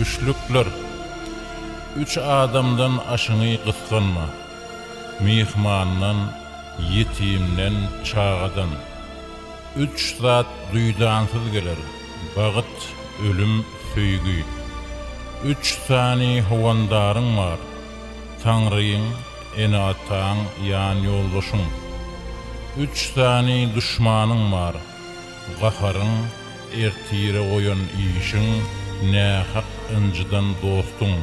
Üçlükler. Üç adamdan aşyňy gysganma. Myhmandan, ýetimden, çagadan. Üç zat duýdansyz geler, bagt, ölüm, söýgi. Üç sany howandaryň bar, Taňryň, ene-ataň, ýanýoldaşyň. Üç sany duşmanyň bar, gaharyň, ertire goýan işiň, nähak ynjydan dostuň.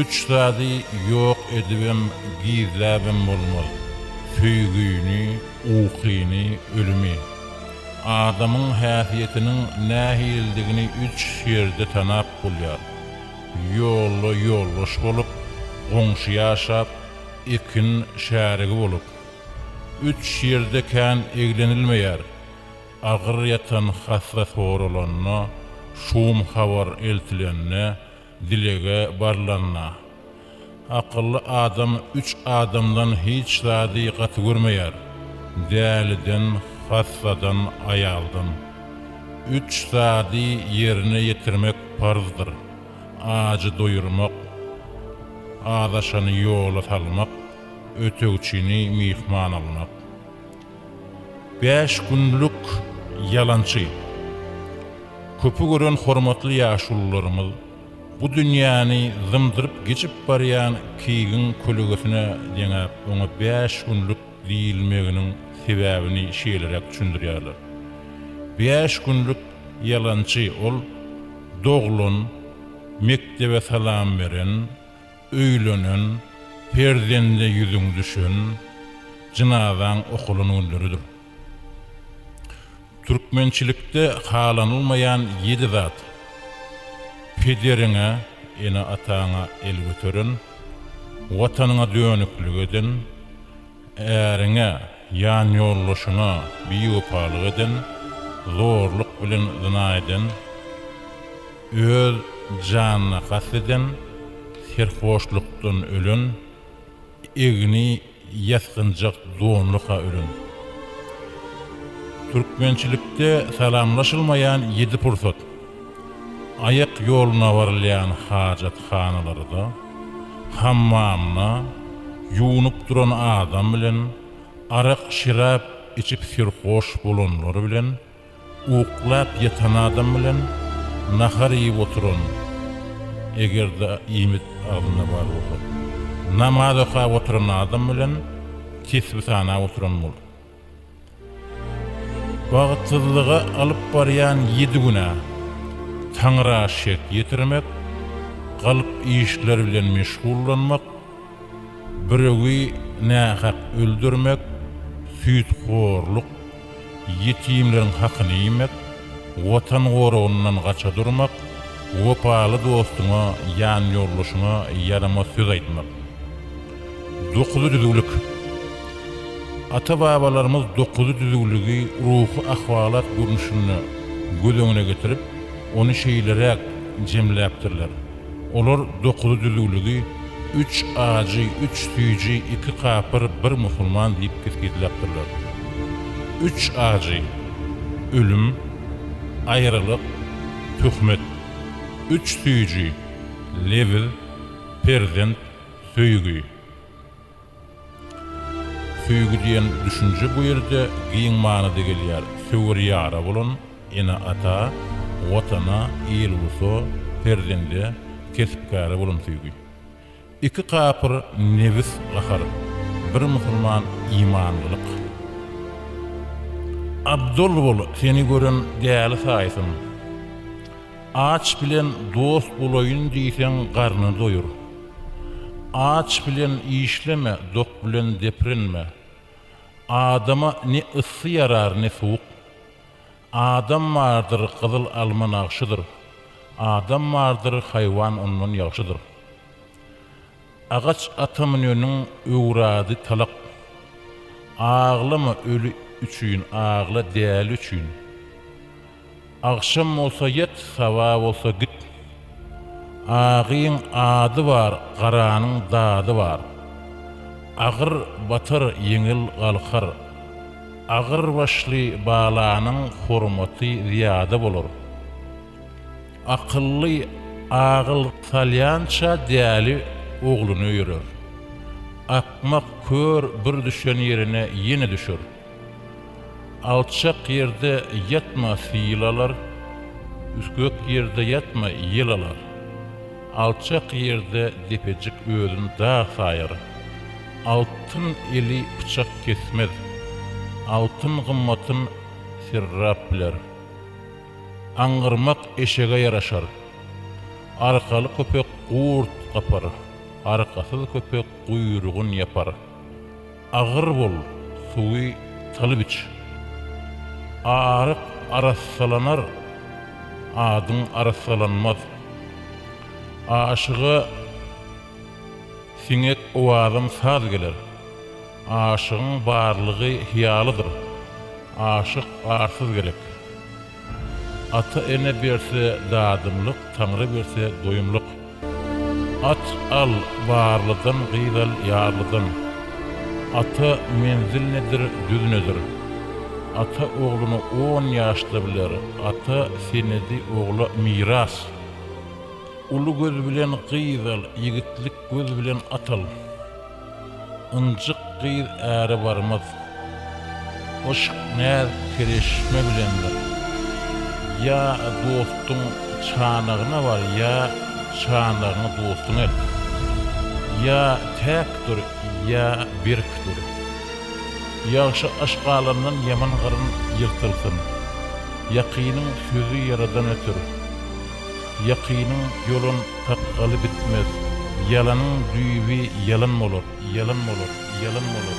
Üç zady ýok edibem, gizläbem bolmaz, söýgini, ukyny, ölümi. Adamyň häsiýetiniň nähilidigini üç ýerde tanap bolýar, ýolda ýoldaş bolup, goňşy ýaşap, ekin şärigi bolup. Üç ýerde kän eglenilmeýär, agyr ýatan hassa soralanda, şum habar eltilende, dilege barlanda. Akylly adam üç adamdan hiç zady gaty görmeýär, däliden, hassadan, aýaldan. Üç zady ýerine ýetirmek parzdyr, ajy doýurmak, azaşany ýola salmak, ötegçini myhman almak. Bäş günlük ýalançy. Köpi gören hormatly ýaşulularymyz bu dünýäni zymdyryp geçip barýan keýigiň kölegesine deňäp oňa bäş günlük diýilmeginiň sebäbini şeýleräk düşündirýärler. Bäş günlük ýalançy ol doglan, mekdebe salam beren, öýlenen, perzende ýüzüň düşen, jynazaň okalan günleridir. Türkmençilikde halanylmaýan ýedi zat, Pederiňe, ene-ataňa el göteren, Watanyňa dönüklik eden, äriňe, ýanýoldaşyňa biwepalyk eden, zorluk bilen zyna eden, öz janyna kast eden, serhoşlukdan ölen, egni ýasgynjak donluka ölen. Türkmençilikde salamlaşylmaýan ýedi pursat. Aýak ýoluna barylýan hajathanalarda, hammamda, ýuwnup duran adam bilen, arak-şerap içip serhoş bolanlar bilen, Uklap ýatan adam bilen nahar iýip oturan, eger-de iýmit agzynda bar bolsa, namaz okap oturan adam bilen tesbi sanap oturan bol. Bagtsyzlyga alyp barýan ýedi günä, Taňra şek ýetirmek, galp işler bilen meşgullanmak, Birewi nähak öldürmek, süýthorluk, ýetimleriň hakyny iýmek, Watan goragyndan gaça durmak, wepaly dostuňa, ýanýoldaşyňa ýaramaz söz aýtmak. Dokuzy düzüwlik. Ata-babalarymyz dokuzy düzüwligi ruhy ahwalat görnüşinde göz öňüne getirip, ony şeýleräk jemläpdirler. Olar dokuzy düzüwligi üç ajy, üç süýji, iki kapyr, bir musulman diýip kesgitläpdirler. Üç ajy, ölüm, aýralyk, töhmet. Üç süýji, lebiz, perzent, söýgi. Söýgi diýen düşünje bu ýerde giň manyda gelýär, söwer ýara bolan, ene-ata, Watana, il-ulusa, perzende, kesp-käre bolan söýgi. Iki kapyr nebis gahar, bir musulman imanlylyk. Abdal bol, seni gören däli saýsyn. Aç bilen dost bolaýyn diýseň garnyny doýur. Aç bilen işleme, dok bilen deprenme. Adama ne yssy ýarar, ne sowuk. Adam bardyr, gyzyl alma nagşydyr. Adam bardyr, haýwan ondan ýagşydyr. Agaç ata müneniň öwrady talak. Aglama öli üçin, agla däli üçin. Agşam bolsa ýat, saba bolsa git. Agyň ady bar, garanyň dady bar. Agyr batar, ýeňil galkar. Agyr başly balanyň hormaty zyýada bolar. Akylly. Agyl salýança däli ogluny öýerer. Akmak kör bir düşen ýerine ýene düşer. Alçak ýerde ýatma sil alar, üsgek ýerde ýatma ýel alar. Alçak ýerde depejik özün dag saýar. Altyn eli pyçak kesmez. Altyn gymmatyn serrap biler. Aňňyrmak eşege ýaraşar. Arkaly köpek gurt gapar, arkasyz köpek guýrugyn ýapar. Agyr bol, suwy salyp iç. Aryk arassalanar, adyň arassalanmaz. Aşyga siňek owazam saz geler. Aşygyň barlygy hyýalydyr. Aşyk arsyz gerek. Ata-ene berse dadymlyk, Taňry berse doýumlyk. At al, barlydan, gyz al, ýarlydan. Ata menzil nedir, düz nedir. Ata ogluny on ýaşda biler, ata senedi ogla miras. Uly göz bilen gyz al, ýigitlik göz bilen at al. Ynjyk gyz äre barmaz. Yşk näz kereşme bilendir. Ýa dostuň çanagyna bar, ýa çanagyňy dostuňa elt. Ýa täk dur, ýa berk dur. Ýagşy aş galandan ýaman garyn ýyrtylsyn. Ýakynyň sözi ýaradan öter. Ýakynyň ýolan sakgaly bitmez. Ýalanyň düýbi ýalan bolar, ýalan bolar, ýalan bolar.